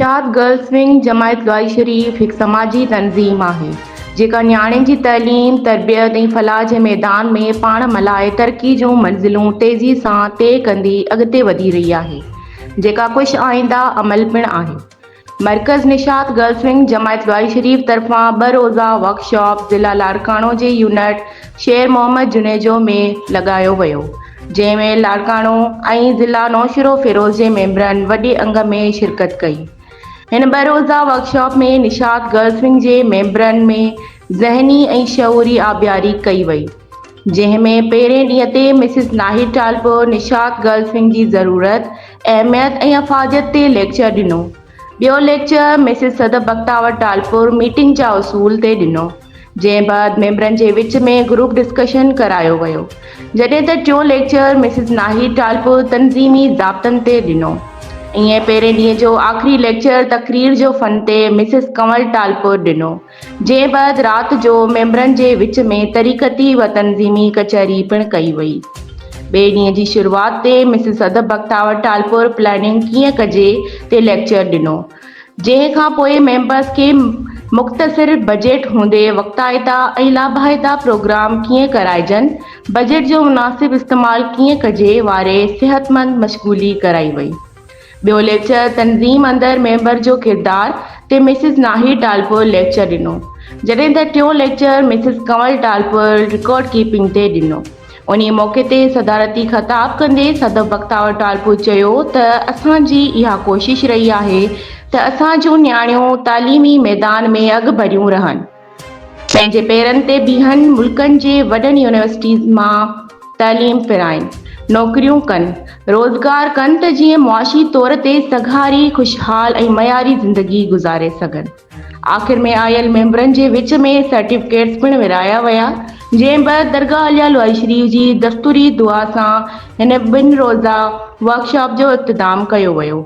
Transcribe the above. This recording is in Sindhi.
نشاط گرلس ونگ جماعت لوائي شريف هڪ سماجي تنظيم آهي، جيڪا نياڻين جي تعليم، تربيت ۽ فلاح جي ميدان ۾ پاڻ ملهائي ترقي جون منزلون تيزي سان طئي ڪندي اڳتي وڌي رهي آهي، جيڪا خوش آئنده عمل پڻ آهي. مرڪز نشاط گرلس ونگ جماعت لوائي شريف طرفان ٻه روزه ورڪشاپ ضلع لاڙڪاڻو جي يونٽ شير محمد جوڻيجو ۾ لڳايو ويو، جنهن ۾ لاڙڪاڻو ۽ ضلع نوشھروفيروز جي ميمبرن وڏي انگ ۾ شرڪت ڪئي. هن ٻه روزه ورڪشاپ ۾ نشاط گرلس ونگ جي ميمبرن ۾ ذهني ۽ شعوري آبياري ڪئي وئي، جنهن ۾ پهرين ڏينهن تي Mrs Nahid Talpur Nishat girls wing جي ضرورت، اهميت ۽ افاديت تي ليڪچر ڏنو. ٻيو lecture Mrs Sadaf Bakhtawar Talpur meeting جا اصول تي ڏنو، جنهن بعد ميمبرن جي وچ ۾ گروپ ڊسڪشن ڪرايو ويو، جڏهن ته ٽيون ليڪچر مسز ناهيد ٽالپور تنظيمي ضابطن تي ڏنو. ائين پهرين ڏينهن جو آخري ليڪچر تقرير جو فن تي مسز ڪنول ٽالپور ڏنو، جنهن بعد رات جو ميمبرن جي وچ ۾ طريقتي و تنظيمي ڪچهري پڻ ڪئي وئي. ٻئي ڏينهن جي شروعات تي مسز ادب بختاور ٽالپور پلاننگ ڪيئن ڪجي تي ليڪچر ڏنو، جنهن کان پوء ميمبرز کي مختصر بجيٽ هوندي وقتائتا ۽ لاڀائتا پروگرام ڪيئن ڪرائجن، بجيٽ جو مناسب استعمال ڪيئن ڪجي واري صحتمند مشغولي ڪرائي وئي. ٻيو ليڪچر تنظيم اندر ميمبر جو ڪردار تي مسز ناهيد ٽالپر ليڪچر ڏنو، جڏهن ته ٽيون lecture Mrs Kanwal Talpur record keeping تي ڏنو. انهي موقعي تي صدارتي خطاب ڪندي صدف بختاور ٽالپر چيو ته اسان جي اها ڪوشش رهي آهي ته اسان جون نياڻيون تعليمي ميدان ۾ اڳڀريون رهن. پنهنجي پيرن تي بيهن، ملڪن جي وڏن يونيورسٽيز مان تعليم پرائين، نوڪريون ڪن، روزگار ڪن ته جيئن معاشي طور تي سگهاري، خوشحال ۽ معياري زندگي گذاري سگهن. آخر ۾ آيل ميمبرن جي وچ ۾ سرٽيفڪيٽس پڻ ورهايا ويا، جنهن بعد درگاهه عليا لوائي شريف جي دستوري دعا سان هن ٻن روزه ورڪشاپ جو اختتام ڪيو ويو.